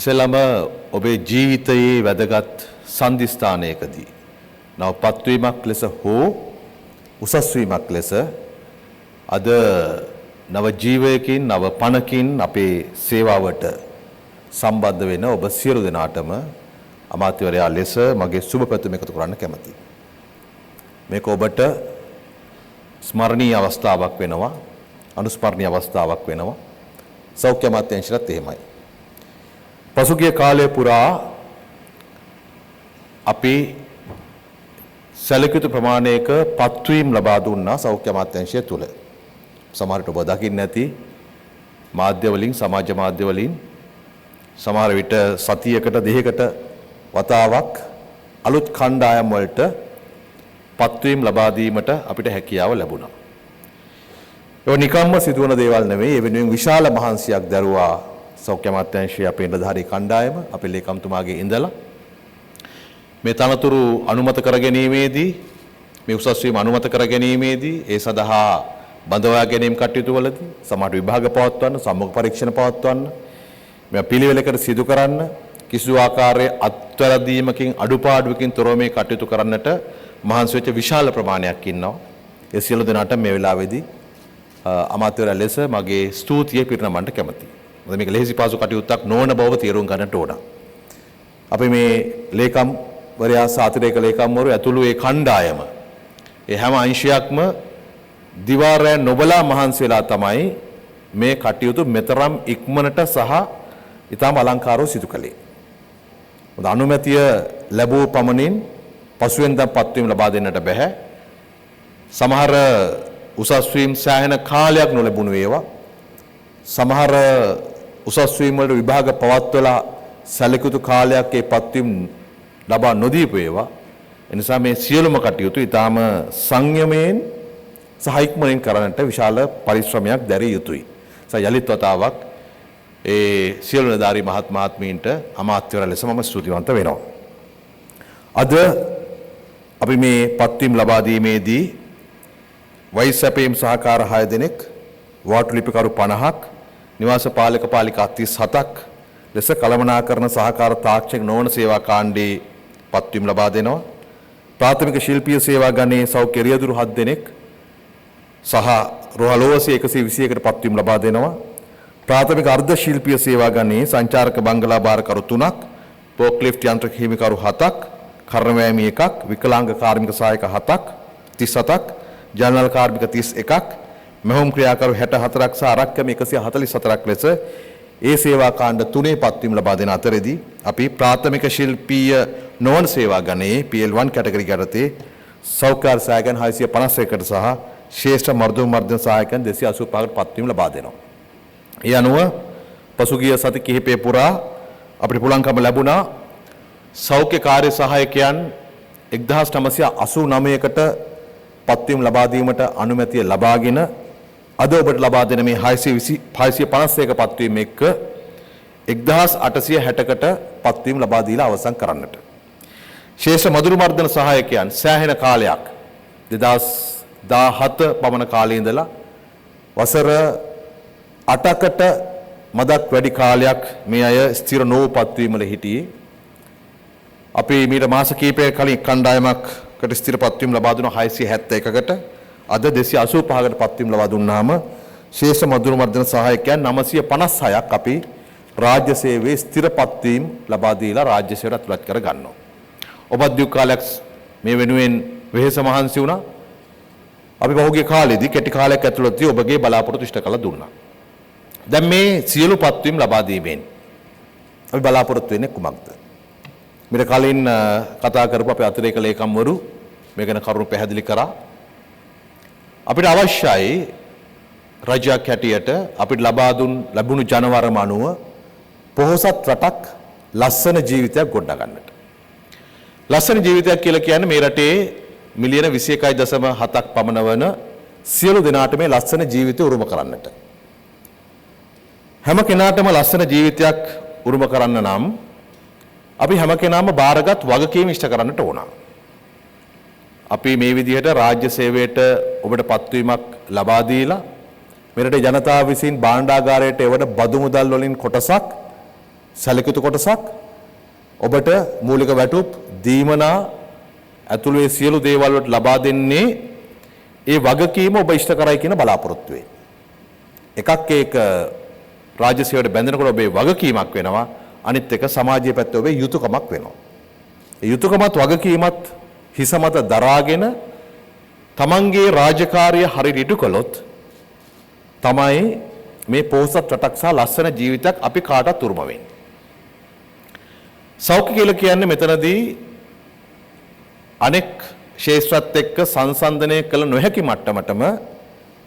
ඉස්සෙල්ලාම ඔබේ ජීවිතයේ වැදගත් සන්ධිස්ථානයකදී නව පත්වීමක් ලෙස හෝ උසස් වීමක් ලෙස අද නව ජීවයකින් නව පණකින් අපේ සේවාවට සම්බන්ධ වෙන ඔබ සියලු දෙනාටම අමාත්‍යවරයා ලෙස මගේ සුබ පැතුම එකතු කරන්න කැමතියි. මේක ඔබට ස්මරණීය අවස්ථාවක් වෙනවා, අනුස්මරණීය අවස්ථාවක් වෙනවා. සෞඛ්‍ය අමාත්‍යාංශයටත් එහෙමයි. පසුගිය කාලය පුරා අපි සැලකිය යුතු ප්‍රමාණයක පත්වීම් ලබා දුන්නා සෞඛ්‍ය අමාත්‍යාංශය තුල. සමහර විට ඔබ දකින්න ඇති මාධ්‍ය වලින්, සමාජ මාධ්‍ය වලින් සමහර විට සතියකට දෙකකට වතාවක් අලුත් කණ්ඩායම් වලට පත්වීම් ලබා දීමට අපිට හැකියාව ලැබුණා. ඒවා නිකම්ම සිදුවන දේවල් නෙවෙයි. ඒ වෙනුවෙන් විශාල මහන්සියක් දැරුවා සෞඛ්‍ය අමාත්‍යාංශයේ අපේ නිලධාරී කණ්ඩායම, අපේ ලේකම්තුමාගේ ඉඳලා මේ තනතුරු අනුමත කර ගැනීමේදී, මේ උසස් වීම අනුමත කර ගැනීමේදී, ඒ සඳහා බඳවා ගැනීම කටයුතු වලදී සමහර විභාග පවත්වන්න, සම්මුඛ පරීක්ෂණ පවත්වන්න, මේ පිළිවෙලකට සිදු කරන්න, කිසිදු ආකාරයේ අත්වැරදීමකින් අඩුපාඩුවකින් තොරව මේ කටයුතු කරන්නට මහන්සි වෙච්ච විශාල ප්‍රමාණයක් ඉන්නවා. ඒ සියලු දෙනාට මේ වෙලාවේදී අමාත්‍යවරයා ලෙස මගේ ස්තුතිය පිරිනමන්න කැමතියි. මොකද මේක ලෙහෙසි පහසු කටයුත්තක් නොවන බව තේරුම් ගන්නට ඕන. අපි මේ ලේකම්වරයා සහ අතිරේක ලේකම්වරු ඇතුළු ඒ කණ්ඩායම, ඒ හැම අංශයක්ම දිවා රැ නොබලා මහන්සි වෙලා තමයි මේ කටයුතු මෙතරම් ඉක්මනට සහ ඉතාම අලංකාරව සිදු කළේ. මොකද අනුමැතිය ලැබූ පමණින් පසුවෙන් දැන් පත්වීම ලබා දෙන්නට බැහැ. සමහර උසස් වීම සෑහෙන කාලයක් නොලැබුණු ඒවා, සමහර උසස් වීම වලට විභාග පවත්වලා සැලකිය යුතු කාලයක් ඒ පත්වීම ලබා නොදීපු ඒවා. එනිසා මේ සියලුම කටයුතු ඉතාම සංයමයෙන් සහ ඉක්මනින් කරන්නට විශාල පරිශ්‍රමයක් දැරිය යුතුයි. යලිත් වතාවක් ඒ සියලු නිලධාරී මහත් මහත්මීන්ට අමාත්‍යවරයා ලෙස මම ස්තුතිවන්ත වෙනවා. අද අපි මේ පත්වීම් ලබා දීමේදී වයිස් සැපයීම් සහකාර 6 දෙනෙක්, වාටු ලිපිකරු 50ක්, නිවාස පාලක පාලිකා 37ක් ලෙස කළමනාකරන සහකාර තාක්ෂණික නොවන සේවා කාණ්ඩයේ පත්වීම් ලබා දෙනවා. ප්‍රාථමික ශිල්පීය සේවා ගණයේ සෞඛ්‍ය රියදුරු 7 දෙනෙක් සහ රෝහල් ඕවසී 121කට පත්වීම් ලබා දෙනවා. ප්‍රාථමික අර්ධ ශිල්පීය සේවා ගණයේ සංචාරක බංගලා භාරකරු 3ක්, ෆෝක්ලිෆ්ට් යන්ත්‍ර හිමිකරු 7ක්, කර්ණවෑමි 1ක්, විකලාංග කාර්මික සහායක 7ක්, 37ක්, ජනරල් කාර්මික 31ක්, මෙහුම් ක්‍රියාකරු 64ක් සහ අරක්කම 144ක් ලෙස ඒ සේවා කාණ්ඩ 3 පත්වීම් ලබා දෙන අතරේදී අපි ප්‍රාථමික ශිල්පීය නොවන සේවා ගණයේ PL1 category යටතේ සෞඛ්‍ය සහායකයන් 651කට සහ ශ්‍රේෂ්ඨ මර්ධන මර්ධන සහායකයන් 285කට පත්වීම් ලබා දෙනවා. ඒ අනුව පසුගිය සති කිහිපය පුරා අපිට පුළුවන්කම ලැබුණා සෞඛ්‍ය කාර්ය සහායකයන් 1989කට පත්වීම් ලබා දීමට අනුමැතිය ලබාගෙන අද ඔබට ලබා දෙන මේ 651 පත්වීම එක්ක 1860කට පත්වීම් ලබා දීලා අවසන් කරන්නට. ශේෂ මදුරු මර්ධන සහායකයන් සෑහෙන කාලයක් 2017 පමණ කාලේ ඉඳලා වසර 8කට මදක් වැඩි කාලයක් මේ අය ස්ථිර නොවූ පත්වීම් වල හිටියේ. අපි මීට මාස කිහිපයක කලින් කණ්ඩායමකට ස්ථිර පත්වීම් ලබා දුන්නා 671කට. අද 285කට පත්වීම් ලබා දුන්නාම ශේෂ මදුරු මර්ධන සහායකයන් 956ක් අපි රාජ්‍ය සේවයේ ස්ථිර පත්වීම් ලබා දීලා රාජ්‍ය සේවයට ඇතුළත් කර ගන්නවා. ඔබත් දීර්ඝ කාලයක් මේ වෙනුවෙන් වෙහෙස මහන්සි වුණා. අපි පහුගිය කාලෙදී කෙටි කාලයක් ඇතුළතදී ඔබගේ බලාපොරොත්තු ඉෂ්ට කළ දුන්නා. දැන් මේ සියලු පත්වීම් ලබා දීමෙන් අපි බලාපොරොත්තු වෙන්නේ කුමක්ද? මීට කලින් කතා කරපු අපේ අතිරේක ලේකම්වරු මේ ගැන කරුණු පැහැදිලි කරා. අපිට අවශ්‍යයි රජයක් හැටියට අපිට ලබා දුන් ලැබුණු ජනවරම අනුව පොහොසත් රටක්, ලස්සන ජීවිතයක් ගොඩනගන්නට. ලස්සන ජීවිතයක් කියලා කියන්නේ මේ රටේ මිලියන 21.7ක් පමණ වන සියලු දෙනාට මේ ලස්සන ජීවිතය උරුම කරන්නට. හැම කෙනාටම ලස්සන ජීවිතයක් උරුම කරන්න නම් අපි හැම කෙනාම බාරගත් වගකීම් ඉෂ්ට කරන්නට ඕන. අපි මේ විදිහට රාජ්‍ය සේවයට ඔබට පත්වීමක් ලබා දීලා මෙරට ජනතාව විසින් භාණ්ඩාගාරයට එවන බදු මුදල් වලින් කොටසක් සැලකිය යුතු කොටසක් ඔබට මූලික වැටුප් දීමනා ඇතුළු ඒ සියලු දේවල් වලට ලබා දෙන්නේ ඒ වගකීම ඔබ ඉෂ්ට කරයි කියන බලාපොරොත්තුවේ. එකක් ඒක රාජ්‍ය සේවයට බැඳෙනකොට ඔබේ වගකීමක් වෙනවා, අනිත් එක සමාජයේ පැත්තේ ඔබේ යුතුයකමක් වෙනවා. ඒ යුතුයකමත් වගකීමත් හිස මත දරාගෙන තමන්ගේ රාජකාරිය හරියට ඉටු කළොත් තමයි මේ පොහොසත් රටක් සහ ලස්සන ජීවිතයක් අපි කාටත් උරුම වෙන්නේ. සෞඛ්‍ය කියලා කියන්නේ මෙතනදී අනෙක් ක්ෂේත්‍රත් එක්ක සංසන්දනය කළ නොහැකි මට්ටමටම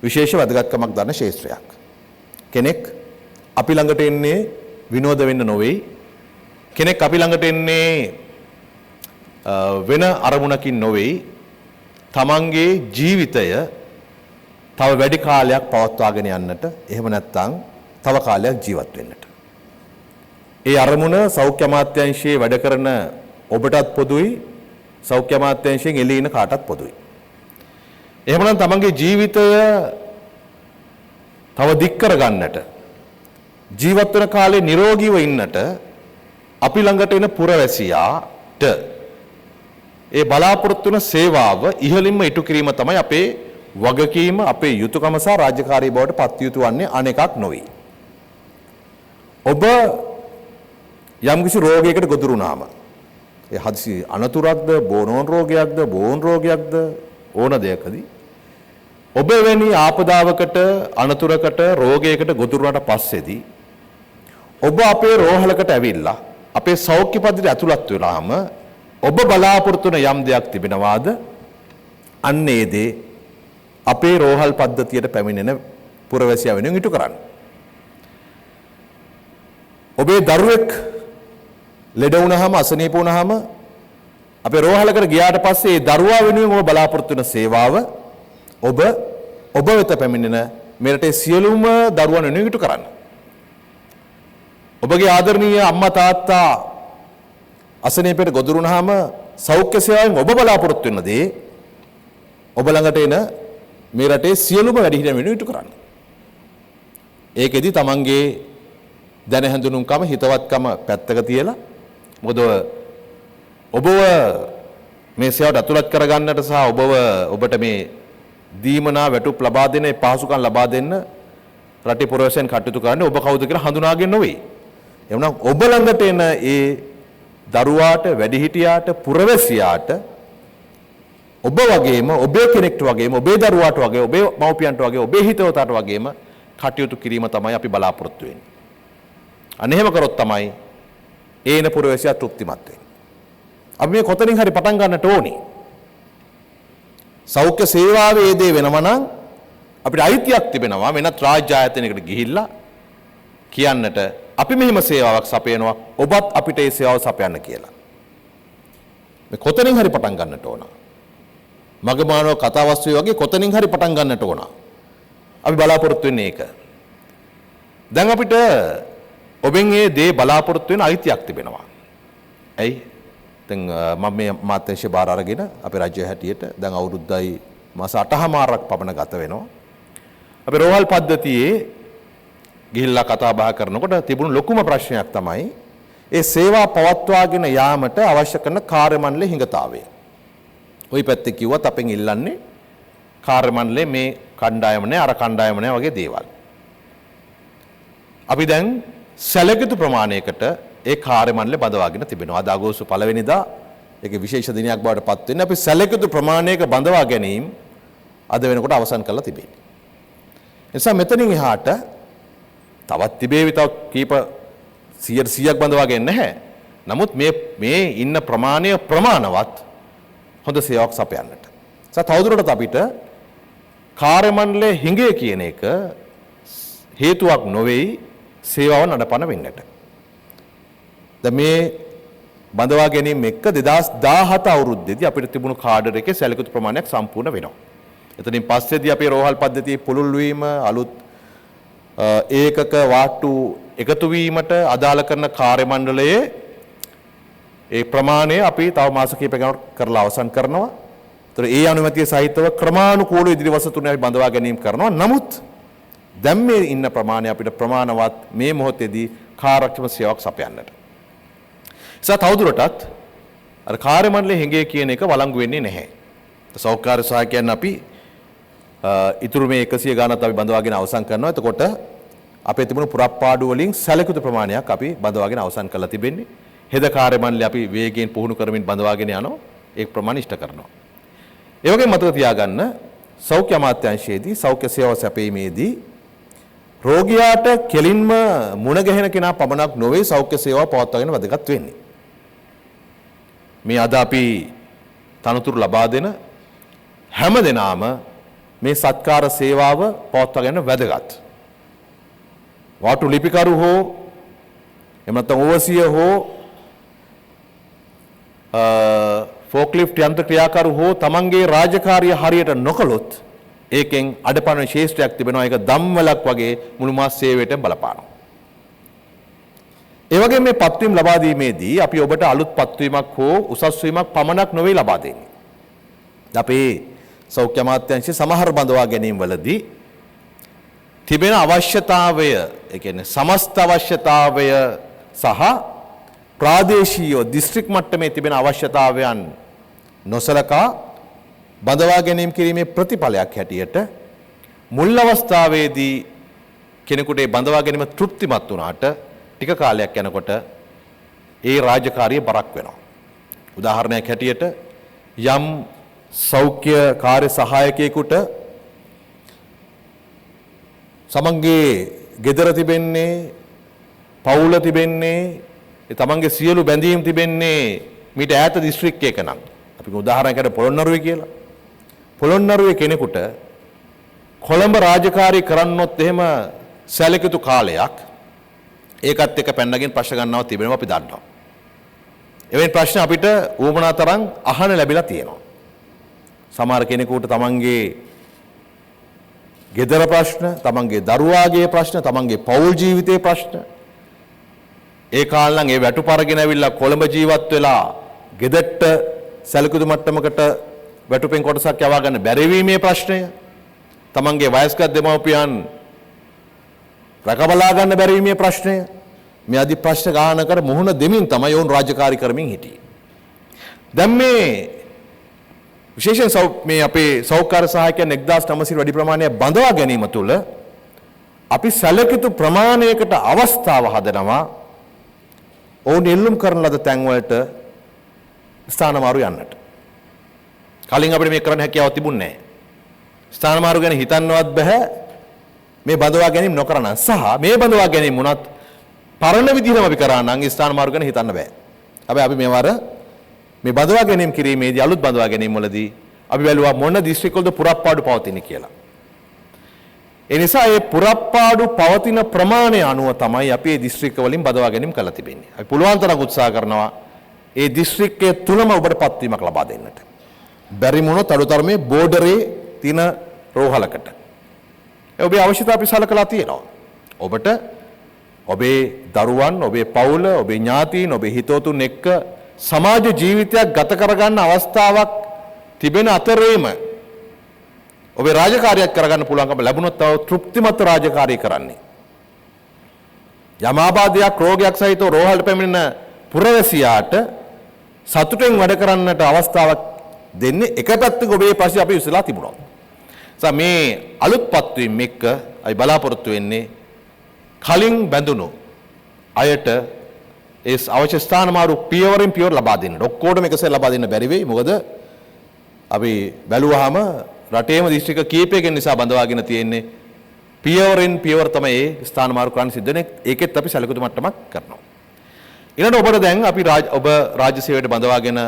විශේෂ වැදගත්කමක් දරන ක්ෂේත්‍රයක්. කෙනෙක් අපි ළඟට එන්නේ විනෝද වෙන්න නොවේයි. කෙනෙක් අපි ළඟට එන්නේ වෙන අරමුණකින් නොවේයි. තමන්ගේ ජීවිතය තව වැඩි කාලයක් පවත්වාගෙන යන්නට, එහෙම නැත්නම් තව කාලයක් ජීවත් වෙන්නට. ඒ අරමුණ සෞඛ්‍ය අමාත්‍යාංශයේ වැඩ කරන ඔබටත් පොදුයි, සෞඛ්‍ය අමාත්‍යාංශයෙන් එළිය ඉන්න කාටත් පොදුයි. එහෙමනම් තමන්ගේ ජීවිතය තව දික් කරගන්නට, ජීවත් වෙන කාලේ නිරෝගීව ඉන්නට අපි ළඟට එන පුරවැසියාට ඒ බලාපොරොත්තු වෙන සේවාව ඉහළින්ම ඉටු කිරීම තමයි අපේ වගකීම, අපේ යුතුයකම සහ රාජකාරී බවට පත් යුතු වන්නේ අනෙකක් නොවේ. ඔබ යම්කිසි රෝගයකට ගොදුරු වුණාම, ඒ හදිසි අනතුරක්ද, බෝනෝන් රෝගයක්ද, බෝන් රෝගයක්ද, ඕන දෙයකදී ඔබ එවැනි ආපදාවකට, අනතුරකට, රෝගයකට ගොදුරු වුණාට පස්සේදී ඔබ අපේ රෝහලකට ඇවිල්ලා අපේ සෞඛ්‍ය පද්ධතියට ඇතුළත් වෙලාම ඔබ බලාපොරොත්තු වෙන යම් දෙයක් තිබෙනවාද, අන්න ඒ දේ අපේ රෝහල් පද්ධතියට පැමිණෙන පුරවැසියා වෙනුවෙන් ඉටු කරන්න. ඔබේ දරුවෙක් ලෙඩ වුණාම, අසනීප වුණාම අපේ රෝහලකට ගියාට පස්සේ ඒ දරුවා වෙනුවෙන් ඔබ බලාපොරොත්තු වෙන සේවාව ඔබ ඔබ වෙත පැමිණෙන මේ රටේ සියලුම දරුවන් වෙනුවෙන් ඉටු කරන්න. ඔබගේ ආදරණීය අම්මා තාත්තා අසනීපයට ගොදුරු වුණාම සෞඛ්‍ය සේවාවෙන් ඔබ බලාපොරොත්තු වෙන දේ ඔබ ළඟට එන මේ රටේ සියලුම වැඩිහිටියන් වෙනුවෙන් ඉටු කරන්න. ඒකෙදි තමන්ගේ දැන හැඳුනුම්කම, හිතවත්කම පැත්තක තියලා, මොකද ඔබව මේ සේවාවට ඇතුළත් කරගන්නට සහ ඔබට මේ දීමනා වැටුප් ලබා දෙන, ඒ පහසුකම් ලබා දෙන්න රටේ පුරවැසියන් කටයුතු කරන්නේ ඔබ කවුද කියලා හඳුනාගෙන නොවේ. එවනම් ඔබ ළඟට එන ඒ දරුවාට, වැඩිහිටියාට, පුරවැසියාට ඔබ වගේම, ඔබේ කෙනෙක්ට වගේම, ඔබේ දරුවාට වගේ, ඔබේ මව්පියන්ට වගේ, ඔබේ හිතවතාට වගේම කටයුතු කිරීම තමයි අපි බලාපොරොත්තු වෙන්නේ. අන්න එහෙම කරොත් තමයි ඒන පුරවැසියා තෘප්තිමත් වෙන්නේ. අපි මේ කොතනින් හරි පටන් ගන්නට ඕනේ. සෞඛ්‍ය සේවාවේ ඒ දේ වෙනවා නම් අපිට අයිතියක් තිබෙනවා වෙනත් රාජ්‍ය ආයතනයකට ගිහිල්ලා කියන්නට අපි මෙහෙම සේවාවක් සපයනවා, ඔබත් අපිට ඒ සේවාව සපයන්න කියලා. මේ කොතනින් හරි පටන් ගන්නට ඕන. මගමානව කතාවස්තුවේ වගේ කොතනින් හරි පටන් ගන්නට ඕන. අපි බලාපොරොත්තු වෙන්නේ ඒක. දැන් අපිට ඔබෙන් ඒ දේ බලාපොරොත්තු වෙන අයිතියක් තිබෙනවා. ඇයි? දැන් මම මේ අමාත්‍යාංශය බාර අරගෙන අපේ රජය හැටියට දැන් අවුරුද්දයි මාස 8.5ක් පමණ ගත වෙනවා. අපේ රෝහල් පද්ධතියේ ගිහිල්ලා කතා බහ කරනකොට තිබුණු ලොකුම ප්‍රශ්නයක් තමයි ඒ සේවා පවත්වාගෙන යාමට අවශ්‍ය කරන කාර්ය මණ්ඩලයේ හිඟතාවය. ওই පැත්තේ කිව්වත් අපෙන් ඉල්ලන්නේ කාර්ය මණ්ඩලයේ මේ කණ්ඩායම නෑ, අර කණ්ඩායම නෑ වගේ දේවල්. අපි දැන් සැලකියුතු ප්‍රමාණයකට ඒ කාර්ය මණ්ඩලය බඳවාගෙන තිබෙනවා. අද අගෝස්තු 1 වෙනිදා ඒක විශේෂ දිනයක් බවට පත් වෙන්නේ. අපි සැලකියුතු ප්‍රමාණයක බඳවා ගැනීම අද වෙනකොට අවසන් කරලා තිබෙන්නේ. නිසා මෙතනින් එහාට තවත් තිබේවි තව කීප 100ක් බඳවා ගන්නේ නැහැ. නමුත් මේ ඉන්න ප්‍රමාණය ප්‍රමාණවත් හොඳ සේවාවක් සපයන්නට. නිසා තවදුරටත් අපිට කාර්ය මණ්ඩලයේ හිඟය කියන එක හේතුවක් නොවේයි සේවාව නඩපන වෙන්නට. දැන් මේ බඳවා ගැනීම එක්ක 2017 අවුරුද්දේදී අපිට තිබුණු කාඩර් එකේ සැලකියුතු ප්‍රමාණයක් සම්පූර්ණ වෙනවා. එතනින් පස්සේදී අපේ රෝහල් පද්ධතියේ පුළුල් වීම, අලුත් ඒකක වාට්ටු එකතු වීමට අදාළ කරන කාර්ය මණ්ඩලයේ ඒ ප්‍රමාණය අපි තව මාස කිහිපයකට කරලා අවසන් කරනවා. ඒතර ඒ අනුමැතිය සහිතව ක්‍රමානුකූලව ඉදිරි වසර තුනේ අපි බඳවා ගැනීම කරනවා. නමුත් දැන් මේ ඉන්න ප්‍රමාණය අපිට ප්‍රමාණවත් මේ මොහොතේදී කාර්යක්ෂම සේවාවක් සපයන්නට. නිසා තවදුරටත් අර කාර්ය මණ්ඩලයේ හිඟය කියන එක වළංගු වෙන්නේ නැහැ. සෞඛ්‍ය කාර්ය සහායකයන් අපි ඉතුරු මේ 100 ගානත් අපි බඳවාගෙන අවසන් කරනවා. එතකොට අපේ තිබුණු පුරප්පාඩු වලින් සැලකුතු ප්‍රමාණයක් අපි බඳවාගෙන අවසන් කරලා තිබෙන්නේ. හෙද කාර්ය මණ්ඩලය අපි වේගයෙන් පුහුණු කරමින් බඳවාගෙන යනවා. ඒ ප්‍රමාණය ඉෂ්ට කරනවා. ඒ වගේම මතක තියාගන්න සෞඛ්‍ය අමාත්‍යාංශයේදී සෞඛ්‍ය සේවා සැපයීමේදී රෝගියාට කෙලින්ම මුණ ගැහෙන කෙනා පමණක් නොවේ සෞඛ්‍ය සේවාව පවත්වාගෙන වැදගත් වෙන්නේ. මේ අද අපි තනතුරු ලබා දෙන හැම දෙනාම මේ සත්කාර සේවාව පවත්වාගෙන වැදගත්. වාටු ලිපිකරු හෝ එහෙම නැත්නම් ඕවර්සියර් හෝ ෆෝක්ලිෆ්ට් යන්ත්‍ර ක්‍රියාකරු හෝ තමන්ගේ රාජකාරිය හරියට නොකළොත් ඒකෙන් අඩපණ ශේෂ්ත්‍රයක් තිබෙනවා. ඒක දම්වලක් වගේ මුළු මාස සේවයටම බලපානවා. ඒ වගේම මේ පත්වීම් ලබා දීමේදී අපි ඔබට අලුත් පත්වීමක් හෝ උසස් වීමක් පමණක් නොවේ ලබා දෙන්නේ. අපේ සෞඛ්‍ය අමාත්‍යාංශයේ සමහර බඳවා ගැනීම වලදී තිබෙන අවශ්‍යතාවය, ඒ කියන්නේ සමස්ත අවශ්‍යතාවය සහ ප්‍රාදේශීය දිස්ත්‍රික් මට්ටමේ තිබෙන අවශ්‍යතාවයන් නොසලකා බඳවා ගැනීම කිරීමේ ප්‍රතිඵලයක් හැටියට මුල් අවස්ථාවේදී කෙනෙකුට ඒ බඳවා ගැනීම තෘප්තිමත් වුණාට ටික කාලයක් යනකොට ඒ රාජකාරිය බරක් වෙනවා. උදාහරණයක් හැටියට යම් සෞඛ්‍ය කාර්ය සහායකයෙකුට තමන්ගේ ගෙදර තිබෙන්නේ, පවුල තිබෙන්නේ, ඒ තමන්ගේ සියලු බැඳීම් තිබෙන්නේ මීට ඈත දිස්ත්‍රික්කයක නම්, අපි උදාහරණයකට පොළොන්නරුවේ කියලා. පොළොන්නරුවේ කෙනෙකුට කොළඹ රාජකාරී කරන්නොත් එහෙම සැලකියුතු කාලයක් ඒකත් එක්ක පැන්නගෙන ප්‍රශ්න ගන්නවා තිබෙනවා අපි දන්නවා. එවැනි ප්‍රශ්න අපිට උවමනා තරම් අහන්න ලැබිලා තියෙනවා. සමහර කෙනෙකුට තමන්ගේ ගෙදර ප්‍රශ්න, තමන්ගේ දරුවාගේ ප්‍රශ්න, තමන්ගේ පවුල් ජීවිතයේ ප්‍රශ්න, ඒ කාලේ නම් ඒ වැටුප අරගෙන ඇවිල්ලා කොළඹ ජීවත් වෙලා ගෙදරට සැලකුතු මට්ටමකට වැටුපෙන් කොටසක් යවා ගන්න බැරි වීමේ ප්‍රශ්නය, තමන්ගේ වයස්ගත දෙමව්පියන් රැකබලා ගන්න බැරි වීමේ ප්‍රශ්නය, මේ ආදී ප්‍රශ්න ගානකට මුහුණ දෙමින් තමයි ඔවුන් රාජකාරී කරමින් හිටියේ. දැන් මේ විශේෂයෙන් මේ අපේ සෞඛ්‍ය සහායකයන් 1900 වැඩි ප්‍රමාණයක් බඳවා ගැනීම තුළ අපි සැලකියුතු ප්‍රමාණයකට අවස්ථාව හදනවා ඔවුන් එල්ලුම් කරන ලද තැන්වලට ස්ථාන මාරු යන්නට. කලින් අපිට මේ කරන්න හැකියාවක් තිබුණේ නැහැ. ස්ථාන මාරු ගැන හිතන්නවත් බෑ මේ බඳවා ගැනීම නොකරන සහ මේ බඳවා ගැනීම වුණත් පරණ විදිහටම අපි කරා නම් ස්ථාන මාරු ගැන හිතන්න බෑ. හැබැයි අපි මේවර මේ බඳවා ගැනීම කිරීමේදී අලුත් බඳවා ගැනීම වලදී අපි බැලුවා මොන දිස්ත්‍රික්කවලද පුරප්පාඩු පවතින්නේ කියලා. ඒ නිසා මේ පුරප්පාඩු පවතින ප්‍රමාණය අනුව තමයි අපි මේ දිස්ත්‍රික්ක වලින් බඳවා ගැනීම කරලා තිබෙන්නේ. අපි පුළුවන් තරම් උත්සාහ කරනවා ඒ දිස්ත්‍රික්කය තුලම ඔබට පත්වීමක් ලබා දෙන්නට. බැරි වුණොත් අඩුතරමේ බෝඩරේ තියෙන රෝහලකට. ඒ ඔබේ අවශ්‍යතාව අපි සලකලා තියෙනවා. ඔබට ඔබේ දරුවන්, ඔබේ පවුල, ඔබේ ඥාතීන්, ඔබේ හිතවතුන් එක්ක සමාජ ජීවිතයක් ගත කරගන්න අවස්ථාවක් තිබෙන අතරේම ඔබේ රාජකාරියක් කරගන්න පුළුවන්කම ලැබුණොත් තව තෘප්තිමත් රාජකාරිය කරන්නේ. යම් ආබාධයක් රෝගයක් සහිතව රෝහලට පැමිණෙන පුරවැසියාට සතුටෙන් වැඩ කරන්නට අවස්ථාවක් දෙන්නේ එක පැත්තක ඔබේ ප්‍රශ්න අපි විසඳලා තිබුණා. නිසා මේ අලුත් පත්වීම් එක්ක අපි බලාපොරොත්තු වෙන්නේ කලින් බැඳුණු අයට ඒ අවශ්‍ය ස්ථාන මාරු පියවරෙන් පියවර ලබා දෙන්නට. ඔක්කොටම එකසේ ලබා දෙන්න බැරි වෙයි. මොකද අපි බැලුවාම රටේම දිස්ත්‍රික්ක කීපයකින් නිසා බඳවාගෙන තියෙන්නේ පියවරෙන් පියවර තමයි ඒ ස්ථාන මාරු කරන්න සිද්ධ වෙන්නේ. ඒකෙත් අපි සැලකුතු මට්ටමක් කරනවා. ඊළඟට ඔබට දැන් අපි ඔබ රාජ්‍ය සේවයට බඳවාගෙන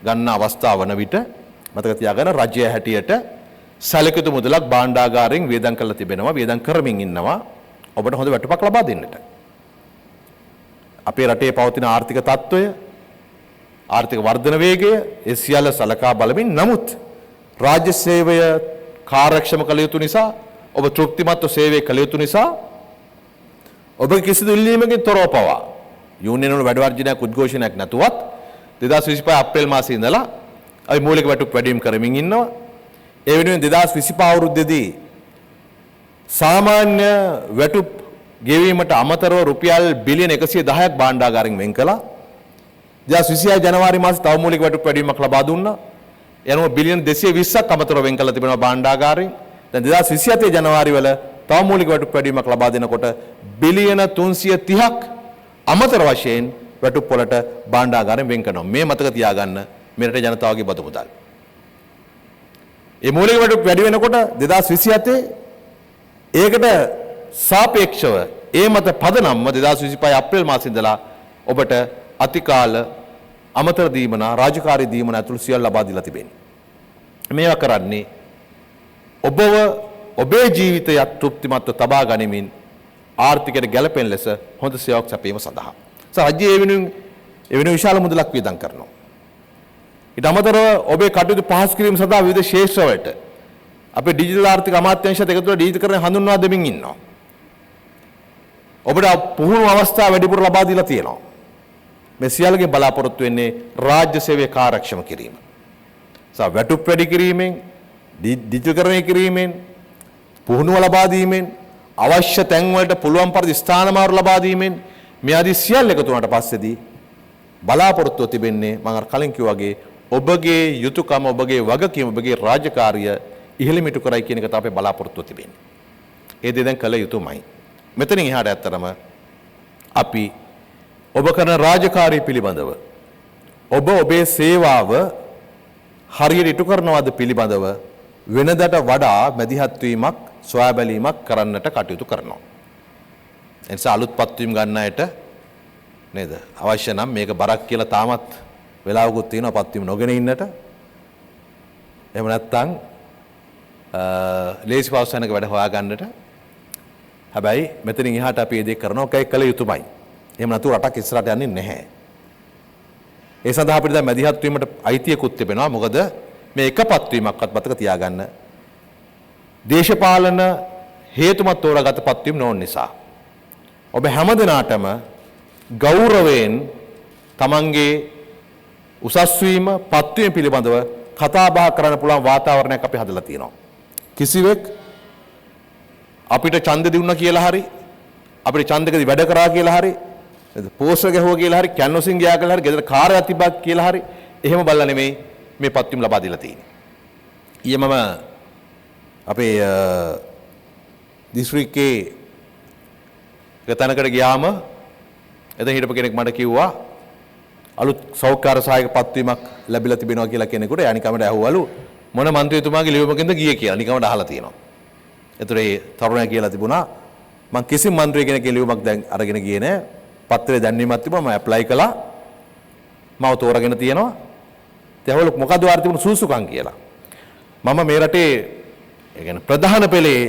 ගන්න අවස්ථාව වන විට මතක තියාගන්න රජය හැටියට සැලකුතු මුදලක් භාණ්ඩාගාරයෙන් වියදම් කරලා තිබෙනවා. වියදම් කරමින් ඉන්නවා ඔබට හොඳ වැටුපක් ලබා දෙන්නට. අපේ රටේ පවතින ආර්ථික තත්ත්වය, ආර්ථික වර්ධන වේගය, ඒ සියල්ල සලකා බලමින් නමුත් රාජ්‍ය සේවය කාර්යක්ෂම කළ යුතු නිසා, ඔබ තෘප්තිමත්ව සේවය කළ යුතු නිසා ඔබ කිසිදු ඉල්ලීමකින් තොරව පවා යූනියන් වල වැඩ වර්ජනයක් උද්ඝෝෂණයක් නැතුවත් 2025 අප්‍රේල් මාසයේ ඉඳලා අපි මූලික වැටුප් වැඩිවීම කරමින් ඉන්නවා. ඒ වෙනුවෙන් 2025 අවුරුද්දේදී සාමාන්‍ය වැටුප් ගෙවීමට අමතරව රුපියල් බිලියන 110ක් භාණ්ඩාගාරයෙන් වෙන් කළා. 2026 ජනවාරි මාසේ තව මූලික වැටුප් වැඩිවීමක් ලබා දුන්නා. ඒ අනුව බිලියන 220ක් අමතරව වෙන් කළා තිබෙනවා භාණ්ඩාගාරයෙන්. දැන් 2027 ජනවාරි වල තව මූලික වැටුප් වැඩිවීමක් ලබා දෙනකොට බිලියන 330ක් අමතර වශයෙන් වැටුප් වලට භාණ්ඩාගාරයෙන් වෙන් කරනවා. මේ මතක තියාගන්න මේ රටේ ජනතාවගේ බදු මුදල්. මේ මූලික වැටුප් වැඩි වෙනකොට 2027 ඒකට සාපේක්ෂව ඒ මත පදනම්ව 2025 අප්‍රේල් මාසෙ ඉඳලා ඔබට අතිකාල අමතර දීමනා, රාජකාරී දීමනා ඇතුළු සියල්ල ලබා දීලා තිබෙන්නේ. මේවා කරන්නේ ඔබව ඔබේ ජීවිතයත් තෘප්තිමත්ව තබා ගනිමින් ආර්ථිකයට ගැළපෙන ලෙස හොඳ සේවාවක් සැපයීම සඳහා. රජ්‍ය ඒ වෙනුවෙන් විශාල මුදලක් වියදම් කරනවා. ඊට අමතරව ඔබේ කටයුතු පහසු කිරීම සඳහා විවිධ ක්ෂේත්‍රවලට අපේ ඩිජිටල් ආර්ථික අමාත්‍යාංශයත් එකතු වෙලා ඩිජිටල්කරණය හඳුන්වා දෙමින් ඉන්නවා. ඔබට පුහුණු අවස්ථා වැඩිපුර ලබා දීලා තියෙනවා. මේ සියල්ලගෙන් බලාපොරොත්තු වෙන්නේ රාජ්‍ය සේවය කාර්යක්ෂම කිරීම. වැටුප් වැඩි කිරීමෙන්, ඩිජිටල්කරණය කිරීමෙන්, පුහුණුව ලබා දීමෙන්, අවශ්‍ය තැන්වලට පුළුවන් පරිදි ස්ථාන මාරු ලබා දීමෙන් මේ ආදී සියල්ල එකතු වුණාට පස්සේදී බලාපොරොත්තුව තිබෙන්නේ මම අර කලින් කිව්වා වගේ ඔබගේ යුතුයකම, ඔබගේ වගකීම, ඔබගේ රාජකාරිය ඉහළින් ඉටු කරයි කියන එක තමයි අපේ බලාපොරොත්තුව තිබෙන්නේ. ඒ දේ දැන් කළ යුතුමයි. මෙතනින් එහාට ඇත්තටම අපි ඔබ කරන රාජකාරිය පිළිබඳව, ඔබ ඔබේ සේවාව හරියට ඉටු කරනවද පිළිබඳව වෙනදට වඩා මැදිහත් වීමක්, සොයා බැලීමක් කරන්නට කටයුතු කරනවා. ඒ නිසා අලුත් පත්වීම් ගන්න අයට නේද, අවශ්‍ය නම් මේක බරක් කියලා තාමත් වෙලාවකුත් තියෙනවා පත්වීම නොගෙන ඉන්නට. එහෙම නැත්නම් ලේසි පවසනක වැඩ හොයා ගන්නට. හැබැයි මෙතනින් එහාට අපි මේ දේ කරනවා, ඒක කළ යුතුමයි. එහෙම නැතුව රටක් ඉස්සරහට යන්නේ නැහැ. ඒ සඳහා අපිට දැන් මැදිහත් වීමට අයිතියකුත් තිබෙනවා. මොකද මේ එක පත්වීමක්වත් මතක තියාගන්න, දේශපාලන හේතුමත් තෝරාගත පත්වීම නොවන නිසා ඔබ හැම දිනාටම ගෞරවයෙන් තමන්ගේ උසස් වීම, පත්වීම පිළිබඳව කතා බහ කරන්න පුළුවන් වාතාවරණයක් අපි හදලා තියෙනවා. කිසිවෙක් අපිට ඡන්ද දුන්නා කියලා හරි, අපිට ඡන්දකදී වැඩ කරා කියලා හරි, පෝස්ටර් ගැහුවා කියලා හරි, කැන්වසින් ගියා කියලා හරි, ගෙදර කාර් එකක් තිබ්බා කියලා හරි, එහෙම බලලා නෙමෙයි මේ පත්වීම ලබා දීලා තියෙන්නේ. ඊයේ මම අපේ දිස්ත්‍රික්කේ එක තැනකට ගියාම එතන හිටපු කෙනෙක් මට කිව්වා අලුත් සෞඛ්‍ය සහායක පත්වීමක් ලැබිලා තිබෙනවා කියලා කෙනෙකුට. එයා නිකමට ඇහුවලු මොන මන්ත්‍රීතුමාගේ ලියුමකින්ද ගියේ කියලා. නිකමට අහලා තියෙනවා. ඒතර ඒ තරුණයා කියලා තිබුණා මං කිසිම මන්ත්‍රී කෙනෙක්ගේ ලියුමක් දැන් අරගෙන ගියේ නෑ. පත්‍රයේ දැන්වීමක් තිබුණා, මම ඇප්ලයි කළා. මව තෝරගෙන තියෙනවා. ඉතින් ඇහුවලු මොකද්ද ඔයාට තිබුණු සුසුකම් කියලා. මම මේ රටේ ඒ කියන්නේ ප්‍රධාන පෙළේ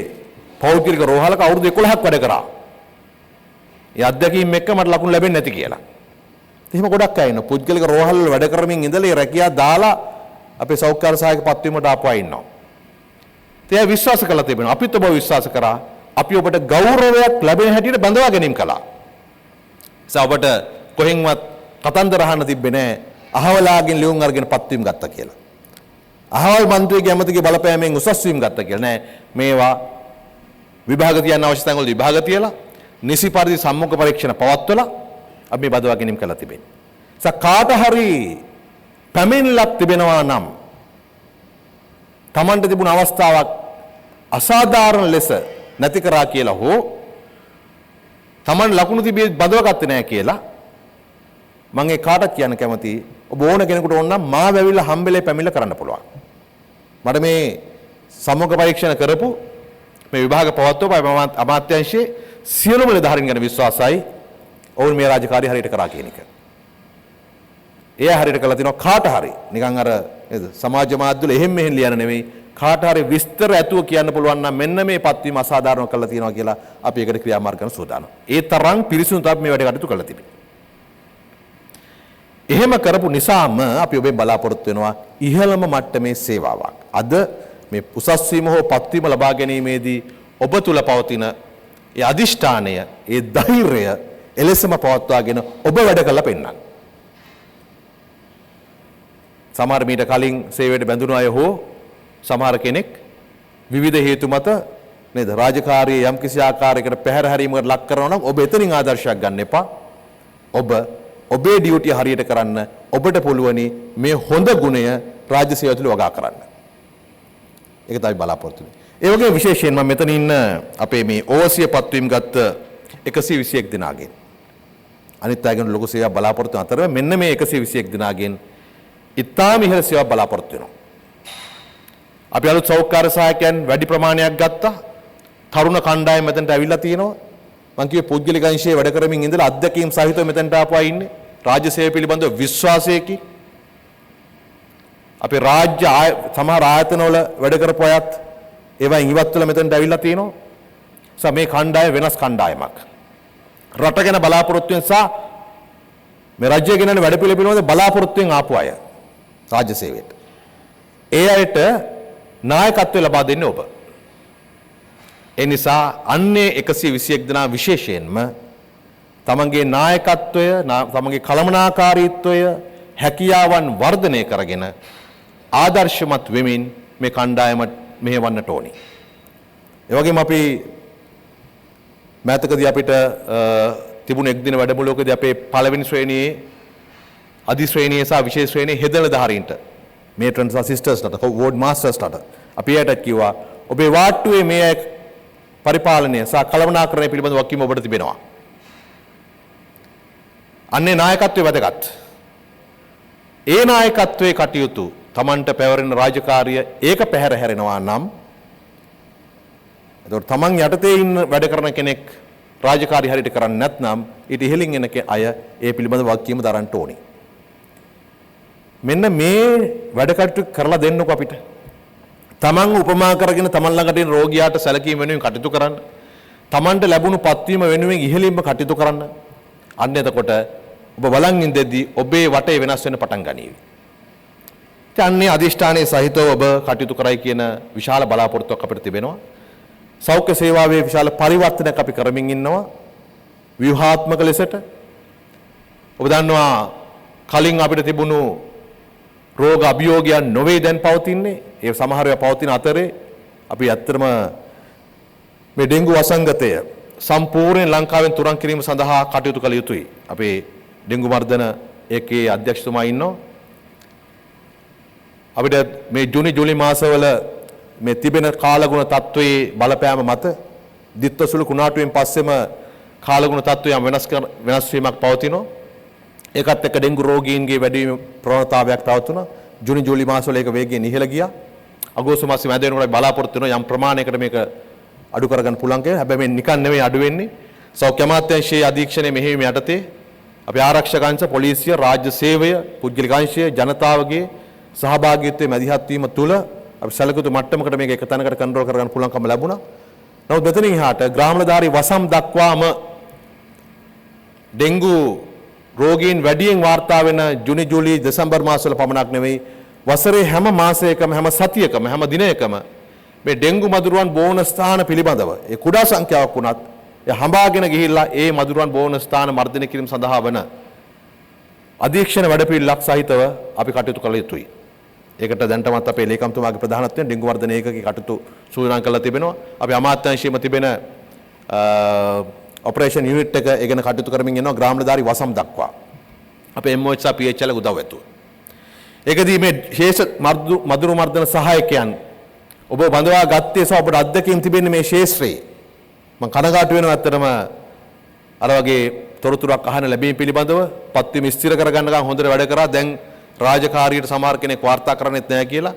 පෞද්ගලික රෝහලක අවුරුදු 11ක් වැඩ කරා. ඒ අත්දැකීම් එක්ක මට ලකුණු ලැබෙන්නේ නැති කියලා. එහෙම ගොඩක් අය ඉන්නවා. පුද්ගලික රෝහල් වල වැඩ කරමින් ඉඳලා ඒ රැකියා දාලා අපේ සෞඛ්‍ය සහායක පත්වීමට ආපු අය ඉන්නවා. ඉතින් එයා විශ්වාස කළා තිබෙනවා. අපිත් ඔබව විශ්වාස කරා. අපි ඔබට ගෞරවයක් ලැබෙන හැටියට බඳවා ගැනීම කළා. නිසා ඔබට කොහෙන්වත් කතන්දර අහන්න තිබ්බේ නෑ. අහවලාගෙන් ලියුම් අරගෙන පත්වීම ගත්තා කියලා. අහවල් මන්ත්‍රීගේ ඇමතිගේ බලපෑමෙන් උසස් වීම ගත්තා කියලා නෑ. මේවා විභාග තියන්න අවශ්‍ය තැන්වල විභාග තියලා නිසි පරිදි සම්මුඛ පරීක්ෂණ පවත්වලා අපි මේ බඳවා ගැනීම කළා තිබෙන්නේ. නිසා කාට හරි පැමිණිල්ලක් තිබෙනවා නම් Tamanට තිබුණ අවස්ථාවක් අසාධාරණ ලෙස නැති කරා කියලා හෝ Taman ලකුණු තිබිය බඳවගත්තේ නෑ කියලා මම ඒ කාටත් කියන්න කැමතියි. ඔබ ඕන කෙනෙකුට ඕන නම් මාව ඇවිල්ලා හම්බෙලේ පැමිණිල්ල කරන්න පුළුවන්. මට මේ සම්මුඛ පරීක්ෂණ කරපු මේ විභාග පවත්වපු අමාත්‍යාංශයේ සියලුම නිලධාරීන් ගැන විශ්වාසයි. ඔවුන් මේ රාජකාරිය හරියට කරා කියන එක. එයා හරියට කළා තිනවා. කාට හරි නිකන් අර නේද සමාජ මාධ්‍ය වල එහෙම් මෙහෙම් ලියන නෙමෙයි, කාට හරි විස්තර ඇතුව කියන්න පුළුවන් නම් මෙන්න මේ පත්වීම අසාධාරණව කළා තියනවා කියලා අපි ඒකට ක්‍රියාමාර්ග කරන සූදානම්. ඒ තරම් පිරිසිදු තමයි මේ වැඩ කටයුතු කළා තිබෙන්නේ. එහෙම කරපු නිසාම අපි ඔබෙන් බලාපොරොත්තු වෙනවා ඉහළම මට්ටමේ සේවාවක්. අද මේ උසස් වීම හෝ පත්වීම ලබා ගැනීමේදී ඔබ තුල පවතින ඒ අදිෂ්ඨානය, ඒ ධෛර්යය එලෙසම පවත්වාගෙන ඔබ වැඩ කළා පෙන්නන්න. සමහර මීට කලින් සේවයට බැඳුණු අය හෝ සමහර කෙනෙක් විවිධ හේතු මත නේද? රාජකාරියේ යම්කිසි ආකාරයකට පැහැර හැරීමකට ලක් කරනවා නම් ඔබ එතනින් ආදර්ශයක් ගන්න එපා. ඔබ ඔබේ ඩියුටිය හරියට කරන්න. ඔබට පුළුවනි මේ හොඳ ගුණය රාජ්‍ය සේවය තුළ වගා කරන්න. ඒක තමයි බලාපොරොත්තු වෙන්නේ. ඒ වගේම විශේෂයෙන් මම මෙතන ඉන්න අපේ මේ ඕවර්සියර් පත්වීම් ගත්ත 121 දෙනාගෙන් අනිත් අයගෙන් ලොකු සේවාවක් බලාපොරොත්තු වෙන අතර මෙන්න මේ 121 දෙනාගෙන් ඉතාම ඉහළ සේවාවක් බලාපොරොත්තු වෙනවා. අපි අලුත් සෞඛ්‍ය සහායකයන් වැඩි ප්‍රමාණයක් ගත්තා. තරුණ කණ්ඩායම මෙතනට ඇවිල්ලා තියෙනවා. මං කිව්වේ පුද්ගලික අංශයේ වැඩ කරමින් ඉඳලා අත්දැකීම් සහිතව මෙතනට ආපු අය ඉන්නේ. රාජ්‍ය සේවය පිළිබඳව විශ්වාසයකින් අපේ රාජ්‍ය සමහර ආයතනවල වැඩ කරපු අයත් ඒවායින් ඉවත් වෙලා මෙතනට ඇවිල්ලා තියෙනවා. සා මේ කණ්ඩායම වෙනස් කණ්ඩායමක්. රට ගැන බලාපොරොත්තු වෙන සහ මේ රාජ්‍ය ගැන වැඩ පිළිබඳව බලාපොරොත්තු වෙන ආපු අය රාජ්‍ය සේවයට. ඒ අයට නායකත්වය ලබා දෙන්නේ ඔබ. ඒ නිසා අන්නේ 121 දෙනා විශේෂයෙන්ම තමන්ගේ නායකත්වය, තමන්ගේ කළමනාකාරීත්වය, හැකියාවන් වර්ධනය කරගෙන ආදර්ශමත් වෙමින් මේ කණ්ඩායම මෙහෙවන්නට ඕනි. ඒ වගේම අපි මෑතකදී අපිට තිබුණ එක් දින වැඩමුළුවකදී අපේ පළවෙනි ශ්‍රේණියේ අධි ශ්‍රේණියේ සහ විශේෂ ශ්‍රේණියේ හෙද නිලධාරීන්ට, මේට්‍රන්ස් සහ සිස්ටර්ස්ලට, වෝඩ් මාස්ටර්ස්ලට අපි එයටත් කිව්වා ඔබේ වාට්ටුවේ මේ අය පරිපාලනය සහ කළමනාකරණය පිළිබඳ වගකීම ඔබට තිබෙනවා. අන්නේ නායකත්වයේ වැදගත්. ඒ නායකත්වයේ කටයුතු තමන්ට පැවරෙන රාජකාරිය ඒක පැහැර හැරෙනවා නම් එතකොට තමන් යටතේ ඉන්න වැඩ කරන කෙනෙක් රාජකාරි හරියට කරන්නේ නැත්නම් ඊට ඉහළින් එන අය ඒ පිළිබඳ වගකීම දරන්න ඕනේ. මෙන්න මේ වැඩ කටයුතු කරලා දෙන්නකෝ අපිට. තමන් උපමා කරගෙන තමන් ළඟට එන රෝගියාට සැලකීම වෙනුවෙන් කටයුතු කරන්න. තමන්ට ලැබුණු පත්වීම වෙනුවෙන් ඉහළින්ම කටයුතු කරන්න. අන්න එතකොට ඔබ බලන් ඉඳද්දී ඔබේ වටේ වෙනස් වෙන්න පටන් ගනීවි. ඉතින් අන්නේ අදිෂ්ඨානයේ සහිතව ඔබ කටයුතු කරයි කියන විශාල බලාපොරොත්තුවක් අපිට තිබෙනවා. සෞඛ්‍ය සේවාවේ විශාල පරිවර්තනයක් අපි කරමින් ඉන්නවා ව්‍යුහාත්මක ලෙසට. ඔබ දන්නවා කලින් අපිට තිබුණු රෝග අභියෝගයන් නොවේ දැන් පවතින්නේ. ඒ සමහර ඒවා පවතින අතරේ අපි ඇත්තටම මේ ඩෙන්ගු වසංගතය සම්පූර්ණයෙන් ලංකාවෙන් තුරන් කිරීම සඳහා කටයුතු කළ යුතුයි. අපේ ඩෙන්ගු මර්ධන ඒකේ අධ්‍යක්ෂතුමා ඉන්නවා. අපිට මේ ජූනි ජූලි මාසවල මේ තිබෙන කාලගුණ තත්ත්වයේ බලපෑම මත දිත්වසුළු කුණාටුවෙන් පස්සෙම කාලගුණ තත්ත්වය යම් වෙනස් වීමක් පවතිනවා. ඒකත් එක්ක ඩෙන්ගු රෝගීන්ගේ වැඩි වීම ප්‍රවණතාවයක් පැවතුණා. ජූනි ජූලි මාසවල ඒක වේගයෙන් ඉහළ ගියා. අගෝස්තු මාසෙ මැද වෙනකොට අපි බලාපොරොත්තු වෙනවා යම් ප්‍රමාණයකට මේක අඩු කරගන්න පුළුවන් කියලා. හැබැයි මේ නිකන් නෙමෙයි අඩු වෙන්නේ. සෞඛ්‍ය අමාත්‍යාංශයේ අධීක්ෂණය මෙහෙයුම යටතේ අපි ආරක්ෂක අංශ, පොලිසිය, රාජ්‍ය සේවය, පුද්ගලික අංශය, ජනතාවගේ සහභාගීත්වයේ මැදිහත් වීම තුළ අපි සැලකිය යුතු මට්ටමකට මේක එක තැනකට කන්ට්‍රෝල් කරගන්න පුළුවන්කම ලැබුණා. නමුත් මෙතනින් එහාට ග්‍රාම නිලධාරී වසම් දක්වාම ඩෙන්ගු රෝගීන් වැඩියෙන් වාර්තා වෙන ජූනි ජූලි දෙසැම්බර් මාසවල පමණක් නෙවෙයි, වසරේ හැම මාසයකම, හැම සතියකම, හැම දිනයකම මේ ඩෙන්ගු මදුරුවන් බෝවන ස්ථාන පිළිබඳව ඒ කුඩා සංඛ්‍යාවක් වුණත් ඒ හඹාගෙන ගිහිල්ලා ඒ මදුරුවන් බෝවන ස්ථාන මර්ධනය කිරීම සඳහා වන අධීක්ෂණ වැඩපිළිවෙලක් සහිතව අපි කටයුතු කළ යුතුයි. ඒකට දැනටමත් අපේ ලේකම්තුමාගේ ප්‍රධානත්වයෙන් ඩෙන්ගු මර්ධන ඒකකයේ කටයුතු සූදානම් කරලා තිබෙනවා. අපි අමාත්‍යාංශයේම තිබෙන ඔපරේෂන් යුනිට් එක ඒ ගැන කටයුතු කරමින් ඉන්නවා ග්‍රාම නිලධාරී වසම් දක්වා. අපේ MOH සහ PHL උදව් ඇතුව. ඒකදී මේ ශේෂ මදුරු මර්ධන සහායකයන් ඔබ බඳවා ගත්තේ සහ ඔබට අත්දැකීම් තිබෙන්නේ මේ ශේෂ්ත්‍රයේ. මං කනගාටු වෙනවා ඇත්තටම අර වගේ තොරතුරක් අහන්න ලැබීම පිළිබඳව. පත්වීම ස්ථිර කරගන්නකම් හොඳට වැඩ කරා. දැන් රාජකාරියට සමහර කෙනෙක් වාර්තා කරන්නෙත් නෑ කියලා.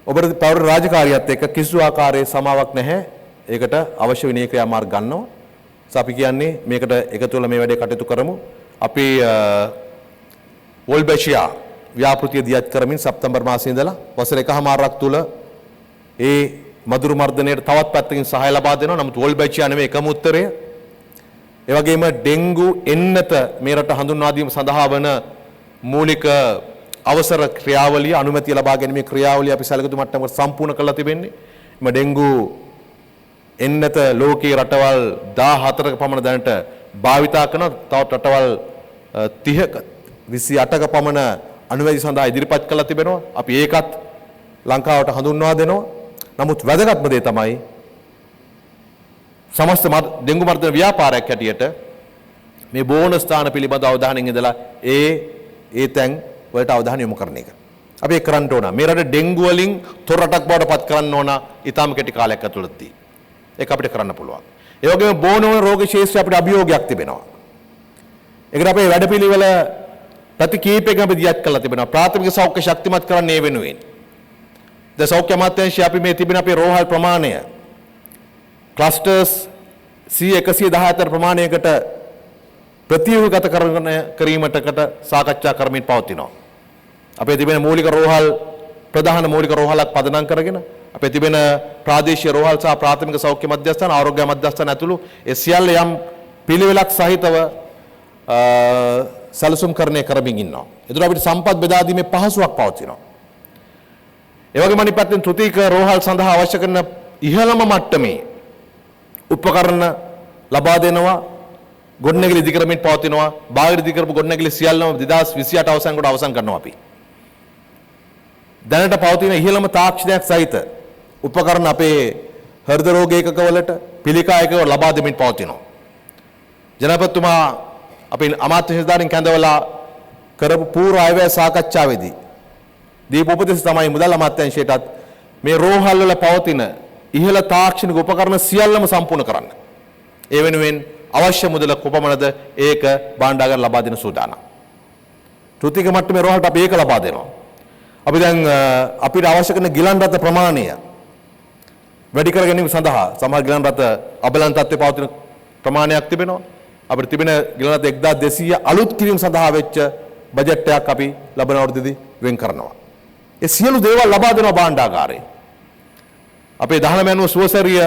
ඔබට පැවරෙන රාජකාරියත් එක්ක කිසිදු ආකාරයේ සමාවක් නැහැ. ඒකට අවශ්‍ය විනය ක්‍රියාමාර්ග ගන්නවා. අපි කියන්නේ මේකට එකතු වෙලා මේ වැඩේ කටයුතු කරමු. අපි වොල්බැෂියා ව්‍යාපෘතිය දියත් කරමින් සැප්තැම්බර් මාසයේ ඉඳලා වසර එකහමාරක් තුල ඒ මදුරු මර්ධනයට තවත් පැත්තකින් සහාය ලබා දෙනවා. නමුත් වොල්බැචියා නෙමෙයි එකම උත්තරය. ඒ වගේම ඩෙන්ගු එන්නත මේ රට හඳුන්වා දීම සඳහා වන මූලික අවසර ක්‍රියාවලිය, අනුමැතිය ලබා ගැනීමේ ක්‍රියාවලිය අපි සැලකිලි මට්ටමකට සම්පූර්ණ කරලා තිබෙන්නේ. එම ඩෙන්ගු එන්නත ලෝකයේ රටවල් 14ක පමණ දැනට භාවිතා කරන, තවත් රටවල් 30ක 28ක පමණ අනුමැතිය සඳහා ඉදිරිපත් කරලා තිබෙනවා. අපි ඒකත් ලංකාවට හඳුන්වා දෙනවා. නමුත් වැදගත්ම දේ තමයි සමස්ත ඩෙන්ගු මර්ධන ව්‍යාපාරයක් හැටියට මේ බෝන ස්ථාන පිළිබඳ අවධානයෙන් ඉඳලා ඒ ඒ තැන් වලට අවධානය යොමු කරන එක. අපි ඒක කරන්න ඕන. මේ රට ඩෙන්ගු වලින් තොර රටක් බවට පත් කරන්න ඕන ඉතාම කෙටි කාලයක් ඇතුළතදී. ඒක අපිට කරන්න පුළුවන්. ඒ වගේම බෝන වන රෝග ශේෂ්ත්‍රය අපිට අභියෝගයක් තිබෙනවා. ඒකට අපේ වැඩපිළිවෙල පැති කීපයකින් අපි දියත් කරලා තිබෙනවා. ප්‍රාථමික සෞඛ්‍ය ශක්තිමත් කරන්න ඒ වෙනුවෙන්. දැන් සෞඛ්‍ය අමාත්‍යාංශය අපි මේ තිබෙන අපේ රෝහල් ප්‍රමාණය ක්ලස්ටර්ස් 114 ප්‍රමාණයකට ප්‍රතිව්‍යුහගත කරන කිරීමටකට සාකච්ඡා කරමින් පවතිනවා. අපේ තිබෙන මූලික රෝහල් ප්‍රධාන මූලික රෝහලක් පදනම් කරගෙන අපේ තිබෙන ප්‍රාදේශීය රෝහල් සහ ප්‍රාථමික සෞඛ්‍ය මධ්‍යස්ථාන, ආරෝග්‍ය මධ්‍යස්ථාන ඇතුළු ඒ සියල්ල යම් පිළිවෙලක් සහිතව සැලසුම්කරණය කරමින් ඉන්නවා. ඒතර අපිට සම්පත් බෙදා දීමේ පහසුවක් පවතිනවා. ඒ වගේම අනිත් පැත්තෙන් තෘතීක රෝහල් සඳහා අවශ්‍ය කරන ඉහළම මට්ටමේ උපකරණ ලබා දෙනවා. ගොඩනැගිලි ඉදි කරමින් පවතිනවා. බාහිර ඉදි කරපු ගොඩනැගිලි සියල්ලම 2028 අවසන් කොට අවසන් කරනවා අපි. දැනට පවතින ඉහළම තාක්ෂණයක් සහිත උපකරණ අපේ හෘද රෝග ඒකකවලට, පිළිකා ඒකකවලට ලබා දෙමින් පවතිනවා. ජනාධිපතිතුමා අපේ අමාත්‍ය නිලධාරීන් කැඳවලා කරපු පූර්ව අයවැය සාකච්ඡාවේදී දීපු උපදෙස් තමයි මුදල් අමාත්‍යාංශයටත් මේ රෝහල් වල පවතින ඉහළ තාක්ෂණික උපකරණ සියල්ලම සම්පූර්ණ කරන්න. ඒ වෙනුවෙන් අවශ්‍ය මුදල කොපමණද ඒක භාණ්ඩාගාර ලබා දෙන සූදානම්. තෘතීක මට්ටමේ රෝහලට අපි ඒක ලබා දෙනවා. අපි දැන් අපිට අවශ්‍ය කරන ගිලන් රථ ප්‍රමාණය වැඩි කර ගැනීම සඳහා සමහර ගිලන් රථ අබලන් තත්ත්වයේ පවතින ප්‍රමාණයක් තිබෙනවා. අපිට තිබෙන ගිලන් රථ 1200 අලුත් කිරීම සඳහා වෙච්ච බජට් එකක් අපි ලබන අවුරුද්දේදී වෙන් කරනවා. ඒ සියලු දේවල් ලබා දෙනවා භාණ්ඩාගාරේ. අපේ 19 අනුව සුවසරිය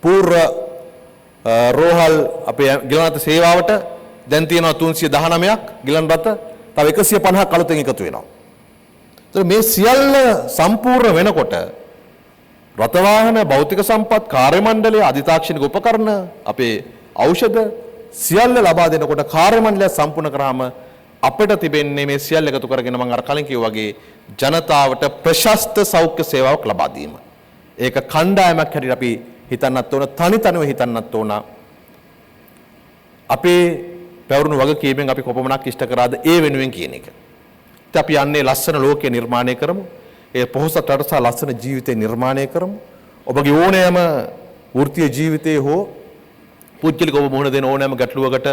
පූර්ව රෝහල් අපේ ගිලන් රථ සේවාවට දැන් තියෙනවා 319ක් ගිලන් රථ, තව 150ක් අලුතෙන් එකතු වෙනවා. ඒතර මේ සියල්ල සම්පූර්ණ වෙනකොට රථ වාහන, භෞතික සම්පත්, කාර්ය මණ්ඩලය, අධිතාක්ෂණික උපකරණ, අපේ ඖෂධ සියල්ල ලබා දෙනකොට කාර්ය මණ්ඩලය සම්පූර්ණ කරාම අපිට තිබෙන්නේ මේ සියල්ල එකතු කරගෙන මම අර කලින් කිව්වා වගේ ජනතාවට ප්‍රශස්ත සෞඛ්‍ය සේවාවක් ලබා දීම. ඒක කණ්ඩායමක් හැටියට අපි හිතන්නත් ඕන, තනි තනිව හිතන්නත් ඕන. අපේ පැවරුණු වගකීමෙන් අපි කොපමණක් ඉෂ්ට කරාද ඒ වෙනුවෙන් කියන එක. ඉතින් අපි යන්නේ ලස්සන ලෝකය නිර්මාණය කරමු. ඒ පොහොසත් රට සහ ලස්සන ජීවිතය නිර්මාණය කරමු. ඔබගේ ඕනෑම වෘත්තීය ජීවිතයේ හෝ පුද්ගලික ඔබ මුහුණ දෙන ඕනෑම ගැටලුවකට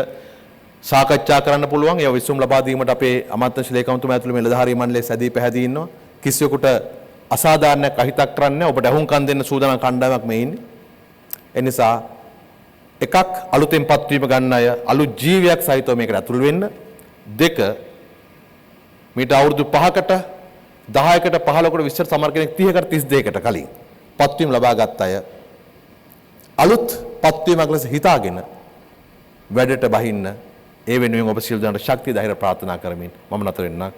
සාකච්ඡා කරන්න පුළුවන්. ඒ විසඳුම් ලබා දීමට අපේ අමාත්‍යාංශ ලේකම්තුමා ඇතුළු මේ නිලධාරී මණ්ඩලය සැදී පැහැදී ඉන්නවා. කිසිවෙකුට අසාධාරණයක් අහිතක් කරන්නේ නැහැ. ඔබට ඇහුම්කන් දෙන්න සූදානම් කණ්ඩායමක් මේ ඉන්නේ. ඒ නිසා එකක් අලුතෙන් පත්වීම ගන්න අය අලුත් ජීවයක් සහිතව මේකට ඇතුල් වෙන්න. දෙක, මීට අවුරුදු 5කට 10කට 15කට 20කට සමහර කෙනෙක් 30කට 32කට කලින් පත්වීම ලබාගත් අය අලුත් පත්වීමක් ලෙස හිතාගෙන වැඩට බහින්න. ඒ වෙනුවෙන් ඔබ සියලු දෙනාට ශක්තිය ධෛර්ය ප්‍රාර්ථනා කරමින් මම නතර වෙන්නම්.